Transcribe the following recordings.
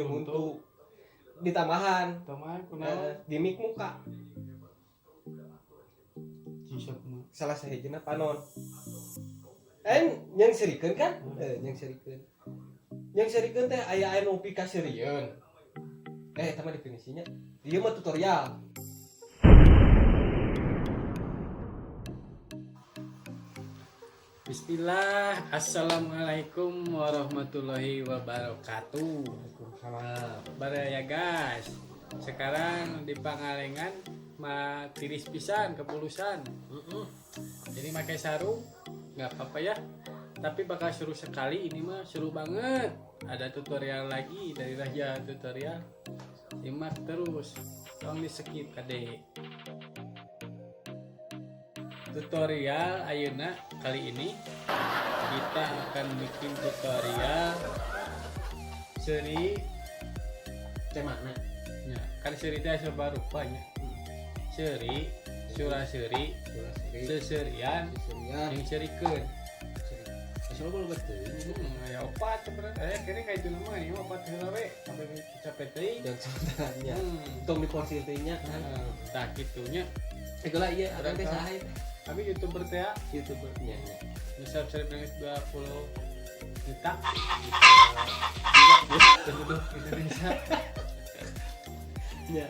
Jeung huntu. Ditambahan. Tambahan kunaon? Gimik muka. Cisok mah. Salah sahijina panon. Yang serikeun kan? Yang serikeun. Yang serikeun teh aya anu pikaseurieun. Eta mah definisinya. Ieu mah tutorial. Bismillah, assalamualaikum warahmatullahi wabarakatuh. Waalaikumsalam. Baraya guys, sekarang di Pangalengan mah tiris pisan kepulusan. Jadi pakai sarung nggak apa-apa ya. Tapi bakal seru sekali ini mah, seru banget. Ada tutorial lagi dari Raja Tutorial. Simak terus, tolong di skip kade. Tutorial ayeuna kali ini kita akan bikin tutorial seri Temana. Ya, kan seri teh serba rupanya. Seri, sura seri, seserian, Seserian. jeung serikeun. Asal lo betul. Aya opat sebenarnya. Kene ka itu nama ini opat heula we, sampai capek teuing. Dan sebenarnya tong diporsi teh nya kan. Tah kitunya. Itulah iya, akang teh saha ieu teh? Tapi YouTuber teh ya, YouTuber nya. Bisa subscribe 20 juta. Penduduk Indonesia. Nya.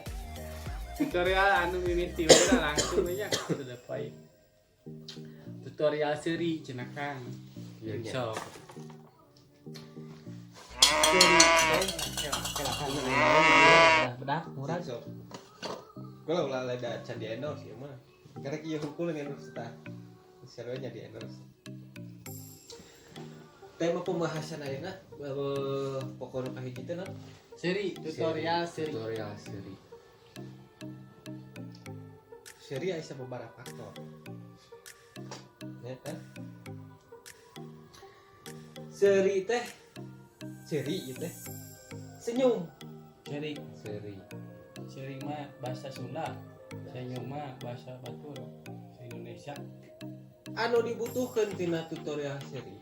Tutorial anu mimiti udah langsung aja sudah poin. Tutorial seri cenah Kang. Iya, nya. Sok. Bedak murah sok. Kalau ulah leda can di endorse ya mah. Karena kieu hukul endorse tah. Sarua nya di endorse. Tema pembahasan ayeuna pokokna kahiji teh naon? Seri, tutorial seri. Tutorial seri. Seri aya beberapa faktor. Ya kan? Seri teh seri ieu teh senyum. Seri. Seri. Seri mah bahasa Sunda, senyum mah bahasa batur, bahasa Indonesia. Anu dibutuhkan tina tutorial seri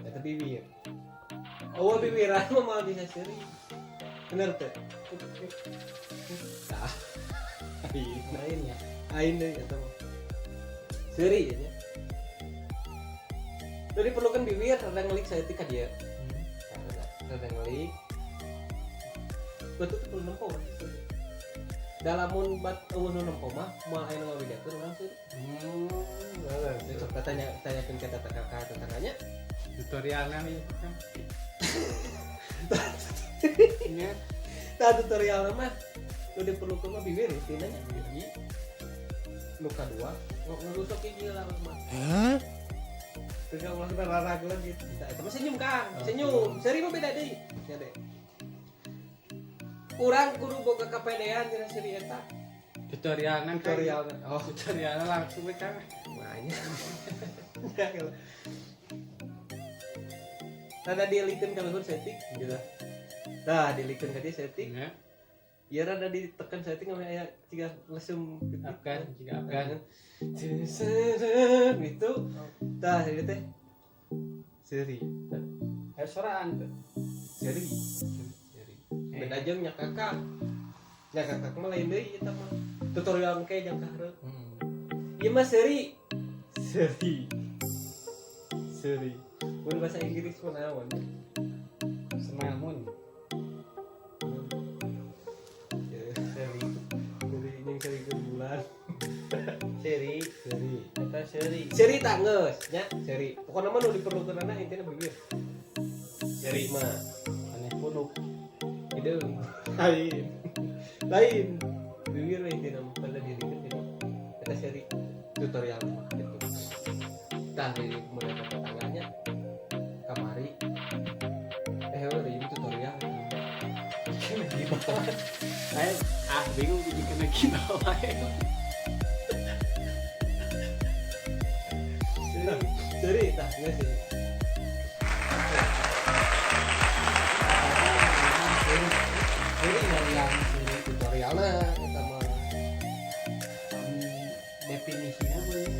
eta bibir. Oh, bibiran mah moal bisa seri. Bener teh? Tah. Lain ya. Ain deui eta mah. Seri ya nya. Jadi diperlukan bibir rada ngelik saeutik ka dieu. Rada ngelik. Betul tuh perlu nempo mah. Da lamun bat eueuh nu nempo mah moal aya nu ngabedakeun urang seri. Sok tanya tanyakeun ka tetangga ka tetangganya. Tutorialna nih kan. Nya. Tah tutorial mah nu diperlukeun mah bibir intina nya. Hiji. Nu kadua, ngerusok hiji lah mah. Hah? Teu ulah kita raraglan gitu. Tah eta mah senyum Kang, senyum. Seri mah beda deui. Nya deh. Urang kudu boga kapedean cenah seri eta. Tutorialna kan. Tutorialna. Oh, Tutorialna langsung we Kang. banyak. Ya, kalau rada dielikeun ka luhur saeutik gitu. Tah, dielikeun ka dieu saeutik. Nya. Ieu rada ditekan saeutik ame aya ciga lesem gitu. Afgan, jika Afgan. Gitu. Tah, ieu teh seuri. Eh soraan tuh. Seuri. Seuri. Beda jeung nya kakak. Nya kakak mah lain deui eta mah. Tutorial engke jeung kahareup. Ieu mah seuri. Seuri. Seuri. Mun bahasa Inggris mah naon? Smile moon. Seri. Seri yang seri ke bulan. Seri. Seri. Eta seri. Seri tak geus nya, seri. Pokokna mah nu diperlukeunana intina bibir. Seri mah Aneh punuk. hideung. Lain. Lain. Bibir we intina mah pada dirikeun jadi eta seri tutorial mah gitu. Tah di mulai ke tetangganya kamari. Udah ini tutorial. Gimana? Saya bingung jadi kena gimana wae. Seri tah geus sih. Seri Yang seri tutorialna eta mah. Definisinya boleh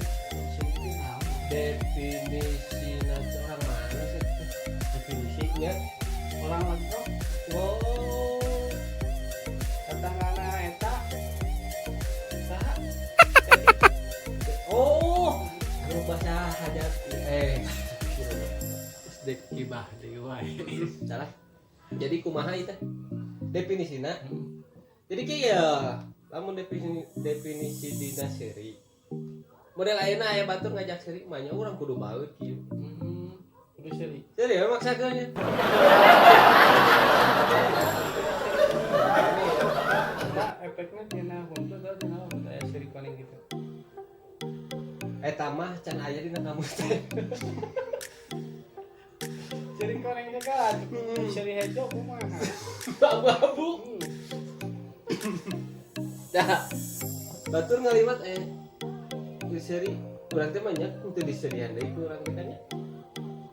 seri itu naon? Definisi orang mana sih? Definisi Nya orang lagi oh Hibah deui wae. Salah. Jadi kumaha ieu teh? Definisina. Jadi kieu lamun definisi definisi dina seuri. Model ayeuna aya batur ngajak seuri mah nya urang kudu baeud kieu. Kudu seuri. Seuri we maksakeun nya. Nah, efeknya tina huntu atau tina apa? Aya seuri koneng gitu. Eta mah can aya dina kamus teh. Seuri koneng teh kan seuri hejo kumaha? Abu-abu. Dah. Batur ngaliwat di seri urang teh mah nya teu diserian deui ku urang teh kan nya.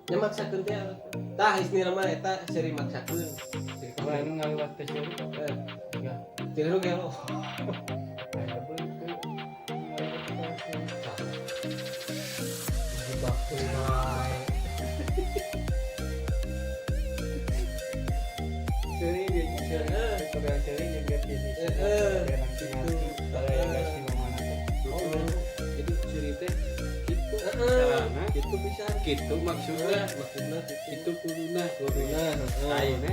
Nya maksakeun teh. Tah istilahna mah eta seri maksakeun. Seri Kalau anu ngaliwat teh seuri. Eh, Ya, tilu gelo. aya beunteut. Ngaliwat teh seuri. Tah. Jebak wae. Seuri dia Heeh. tutorial seuri jeung definisi. Heeh. Biar nanti ngerti kalau yang guys di mana teh. Oh, jadi seuri teh gitu Heeh. carana Gitu bisa. gitu maksudnya Maksudna gitu. itu kuduna Kuduna, heeh. ayeuna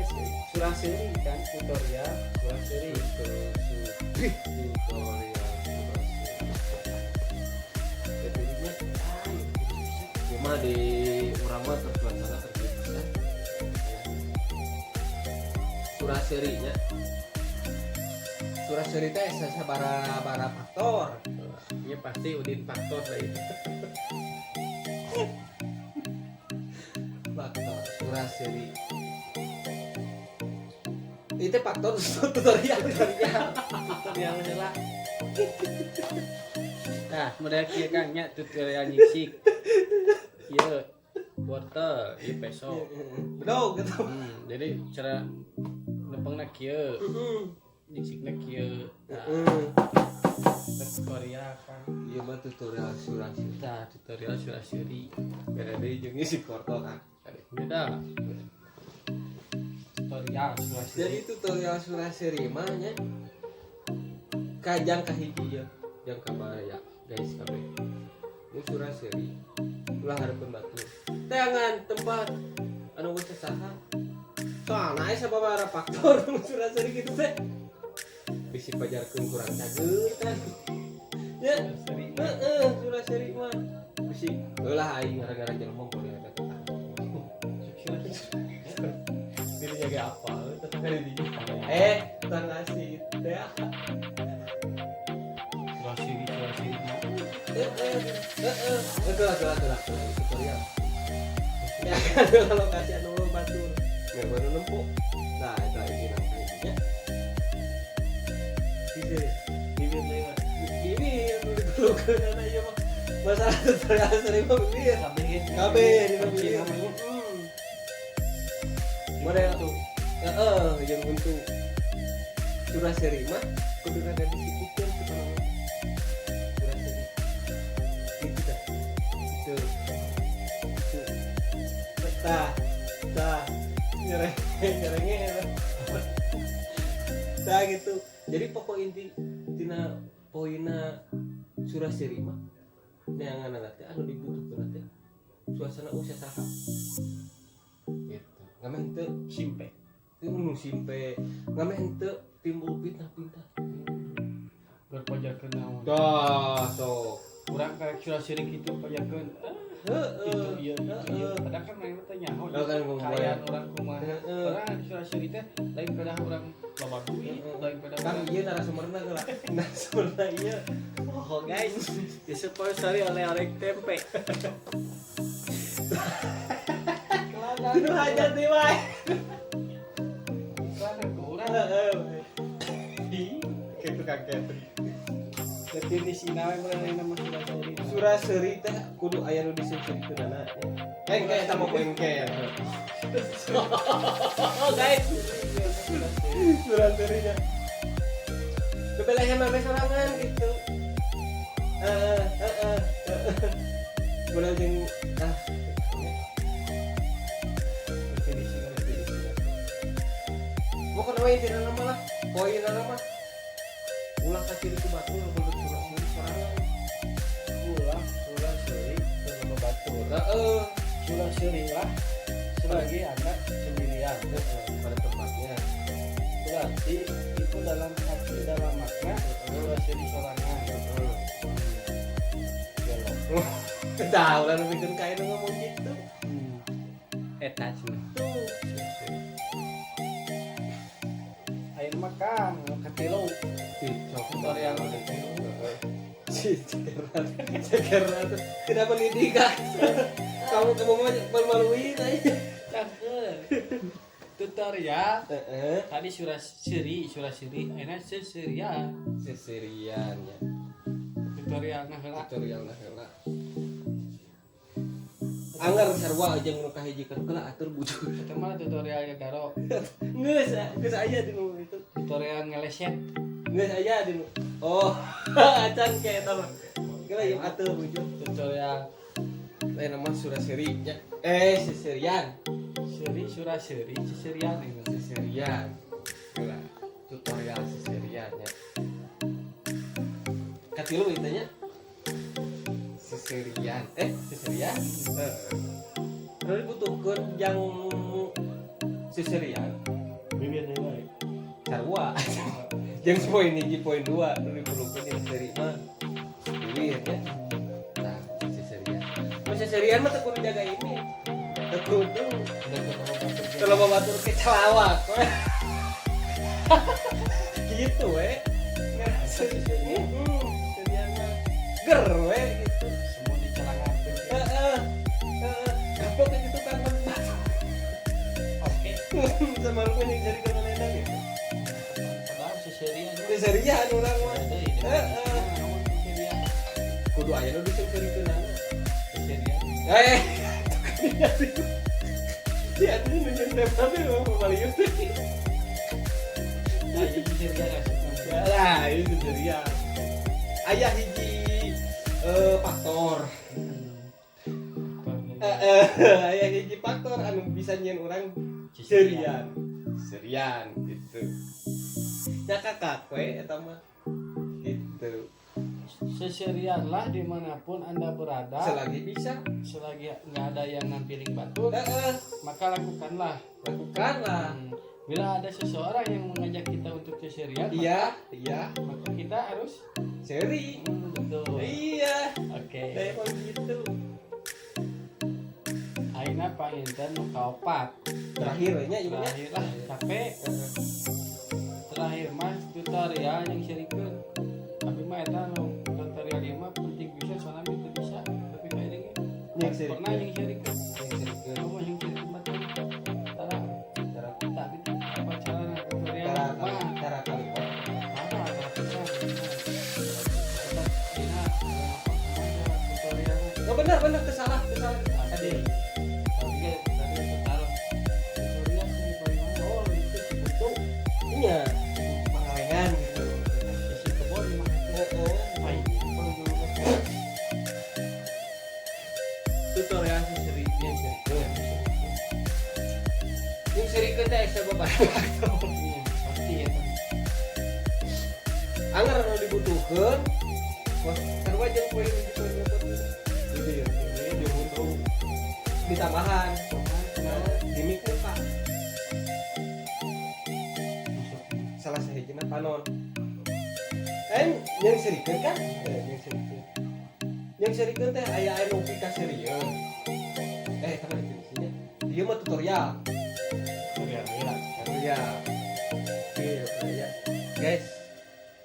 surah seuri kan tutorial surah seuri. Tutorial definisinya cuma di urang mah tersuasana terbiasa surah serinya surah seri teh sabara faktor. Ini pasti udin faktor lah itu. Faktor surah seri itu faktor tutorial tutorial tutorial heula. Nah, model kieu Kang nya tutorial nyisik. Ieu wortel, ieu peso. Bedog gitu. Jadi cara nepengna kieu, nyisikna kieu. Nah, tutorial kan. Iya mah tutorial surah seri. Nah, tutorial surah seuri. Beda deui jeung ngisi wortel kan. Beda. Tutorial surah Jadi seuri. tutorial surah seri mah nya kajang kahiji ya, jang kabaya guys kabeh. Mun surah seri ulah hareupeun batur. Teangan tempat anu geus saha. Soalna aya sababaraha faktor mun surah seri kitu teh. Bisi pajarkeun kurang cager kan. Ya, Seuri. heeh, surah seri mah. Bisi ulah aing gara-gara jelema boleh ada tetangga. Diri jaga apa? Tetangga di dieu. Tetangga sih teh. Surah seuri, surah seuri. Heeh, heeh. Gelah, gelah, gelah, gelah, tutorial. Ya, kan lokasi anu batur. Nggak baru nempo. Nah, eta ini nangkainya. Bibir, Bibir deui mah. bibir, diperlukeun anak ieu mah. Masalah tutorial sering mah bibir. Kabeh ge. Kabeh dina bibir. Kunci namanya. Model tuh. Heeh, yang untuk surah seri mah kudu rada disipikeun ku urang. Surah seri. Gitu tah. Gitu. Gitu. Tah, tah. Nyereng, nyerengnya eta. Tah gitu. Jadi pokok inti tina poina surah seri mah neangan teh anu dibutuhkeun teh suasana usia saha. Gitu. Ngameh henteu Simpe. itu nu simpe ngameh henteu timbul fitnah-fitnah. Berpajarkeun naon. Dah sok. Urang karek surah seuri kitu pajarkeun. Heeh. Itu ieu, itu ieu. Padahal kan maneh teh nyaho. Lah kan ngomong Kaayaan urang kumaha. Heeh. Orang surah seuri teh lain pada urang loba duit, lain pada Kang urang. ieu narasumberna geula. Narasumberna ieu. Oh guys, disponsori oleh orek tempe. Iklan Kudu hajat deui wae. Iklan ke urang. Heeh. Ih, kitu Kang Kevin. Definisi nawe mulai nama surah seuri. Surah seuri teh kudu aya nu diseurikeunana. Engke eta mah engke. Oh guys, surah serinya. Bebelahnya mah sorangan gitu. Heeh, heeh, heeh. Model jeung ah Definisi Pokoknya mah intina nama lah, poin nama. Ulah kaciri ku batur belut surah seuri sorangan. Ulah surah seuri keur batur. Heeh, Surah seuri lah Selagi Anda sendirian. Pada tempatnya. Berarti itu dalam arti, dalam makna sura sorangan. Heeh. Tahu lah bikin kain ngomong gitu. Eta cenah. Tuh. Ayeuna mah Kang katilu. Tutorial. Si cekeran tidak mendidik kan. Kamu kamu mau malu-maluin aja. Cakep. Tutorial Heeh. tadi surah seri, surah seri, ayeuna seserian. Seserian ya. Tutorial nah heula. Tutorial nah heula. Anggar sarua aja nu kahiji kan heula atur bujur. Eta mah tutorial garo. Geus, geus aya di nu itu. Tutorial ngeleset. Geus aya di nu. Oh, acan kayak eta mah. Geus ieu atur bujur. Tutorial Lain nama surah seri nya. Seserian. seri, surah seri, seserian itu. Seserian. Heula tutorial seserian nya. Katilu itu nya. Seserian. Seserian. Heeh. Anu dibutuhkeun jang seserian Bibir deui wae. sarua. Jeung poin hiji poin dua nu diperlukeun yang seri mah. Bibir nya. Tah, seserian. Mun seserian mah teu kudu jaga ini. Teu kudu. Kalau mau batur ke celawak we. Gitu we. Ngerasa seserian mah ger we gitu. Semua dicelangakeun. Heeh. Heeh. Gaplok itu kan batu. Oke. Sama lu yang jadi kena nendang gitu. Padahal seserian. Seserian urang mah. Deui. Heeh. Seserian. Kudu aya nu diseurikeunana. Seserian. Dia ini nunjuk tapi mau balik. Nah, jadi seserian asup. Lah, itu seserian. Aya hiji faktor. Aya hiji faktor anu bisa nyieun urang serian. Serian gitu. Ya kakak we eta mah. Gitu. Seserianlah dimanapun Anda berada. Selagi bisa, Selagi nggak ada yang nampiling batu, heeh, maka lakukanlah. lakukanlah. Bila ada seseorang yang mengajak kita untuk seserian, Iya, iya, maka kita harus seri. betul. Iya, Oke. emang gitu. Aina panginten nu kaopat. Terakhir we nya ieu nya. Terakhir lah, capek. Terakhir mah tutorial yang serikeun. Tapi mah eta nu tutorial ieu mah penting bisa soalnya mah teu bisa. Tapi kayak ini Yang serikeun. pernah yang serikeun. Yang serikeun. Kamu yang serikeun batur. Tara, Cara tak gitu. Apa cara tutorial cara mah? cara kali. Tara, tara pisan. Tetep dina apa kumaha tutorial. Oh benar benar kesalah kesalah. Tadi tadi tadi taruh tutorial sih bagaimana? Oh, itu Cibuntu. Iya, Pangalengan gitu. Isi kebon mah. Heeh. Ai, Tutorial seseri yang serikeun. Yang serikeun teh aya sababaraha faktor. Iya, pasti ya. Anggar anu dibutuhkeun, wah sarua jeung poin hiji poin dua poin. Gitu ya. Ini dibutuh. Ditambahan gimmick muka. Salah sahijina panon. Yang serikeun kan? Yang serikeun. Yang serikeun teh aya anu pikaserieun. Eta mah definisinya. Ieu mah tutorial. Tutorial ya. Tutorial. Oke, ya. Guys,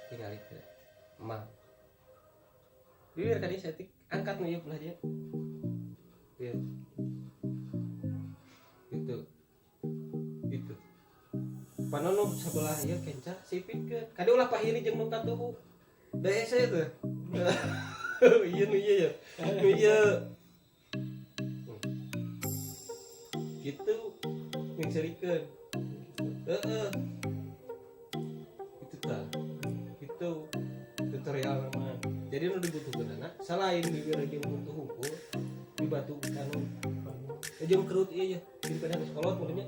tinggal itu. Mah. Bibir tadi saya angkat nu ieu belah dia. Biar. Gitu. Gitu. Panon nu sebelah ieu kenca sipitkeun. Kade ulah pahiri jeung nu katuhu. Da hese teh. Iya nu ieu ya. Nu ieu. Gitu yang serikeun. Heeh. Itu tah. Itu tutorial mah. Jadi nu dibutuhkeun anak selain bibir jeung buntu hungkul, di batu anu jeung kerut ieu ya. Jeung pada geus kolot modelnya.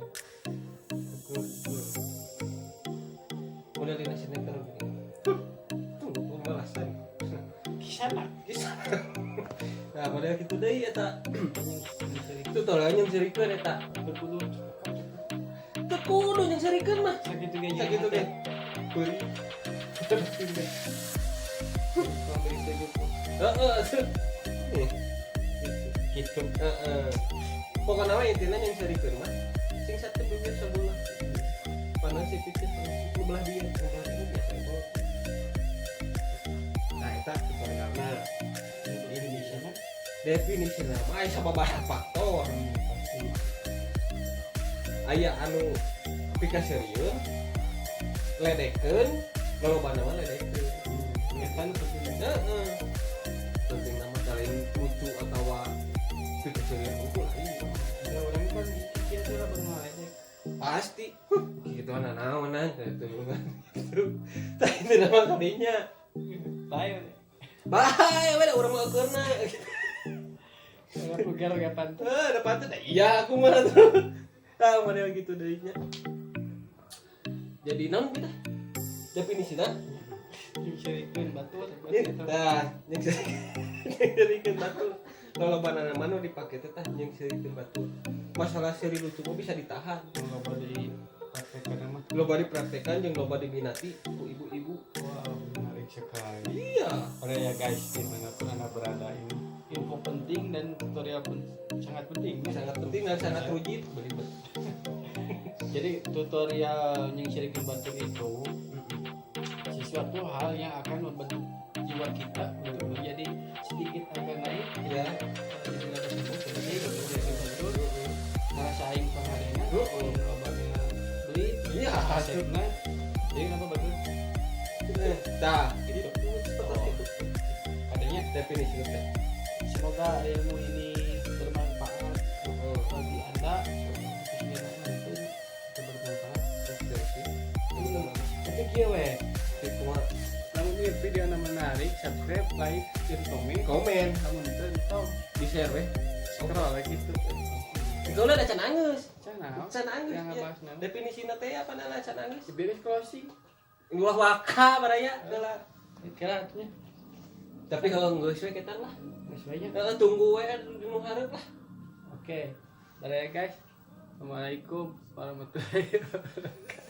Kerut. Model dina sinetron gini. Tuh, pembalasan. Kisah Kisah. Nah, model kitu deui eta. Tutorial nyeungseurikeun eta. Teu kudu. Teu kudu nyeungseurikeun mah. Sakitu ge. Sakitu ge. Beri. Beri sejuk. Heeh, atuh. Nih. Gitu. Heeh. Pokokna mah intina nyeungseurikeun mah sing satu bibir sebelah. Panas sih tipis nu belah dia, nu belah dia biasa itu. Nah, eta tutorialna. Indonesia mah Definisina mah aya sababaraha faktor. Pasti. Aya anu pikaseurieun, ledekeun, lolobana mah ledekeun. Eta nu penting. Heeh. Penting nama kalian lucu atawa pikaseurieun unggul lain. Da urang kan kieu teh lah baru ngaledek. Pasti. Huh, gitu naonan gitu. Gitu. Tah itu nama kadinya. Bae. Bae we da urang mah eukeurna. Kalau pugar gak pantas. Eh, ada pantes. Iya, aku mah tuh. Tah model gitu deui nya. Jadi naon kita? Definisina? Nyeungseurikeun batur berarti eta. Tah, nyeungseurikeun batur. Lolobana mah nu dipake teh tah nyeungseurikeun batur. Masalah seuri lucu mah bisa ditahan. Loba dipraktekan mah. Loba dipraktekan jeung loba diminati ku ibu-ibu. Wow, menarik sekali. Iya. Oke ya guys, dimanapun Anda berada, ini info penting dan tutorial pun sangat penting ya. Sangat penting dan sangat rujit belibet. Jadi tutorial nyeungseurikeun batur itu sesuatu hal yang akan membentuk jiwa kita untuk menjadi sedikit agak naik. Ya. Kalau jadi ada sebut seperti nyeungseurikeun batur, ngerasa aing pangarena, lobana beli, Iya, kasepna. Jadi kenapa batur? Tah, gitu. Seperti itu. Adanya Definisi teh. semoga ilmu ini bermanfaat bagi Anda, khususnya nanti itu bermanfaat. Tapi kieu we, lamun ieu video menarik, subscribe, like, dan komen. Komen, Lamun teu, tong di share we. Scroll we gitu. Kalau ada can anggeus. Can naon? Can anggeus. Yang Iya. ngabahas naon? Definisina teh apa nana can anggeus? Beres closing. Ulah waka baraya heula. Kira atunya. Tapi kalau geus we kita lah. Geus we nya. Heeh, tunggu we di nu hareup lah. Oke. Bye guys. Assalamualaikum warahmatullahi wabarakatuh.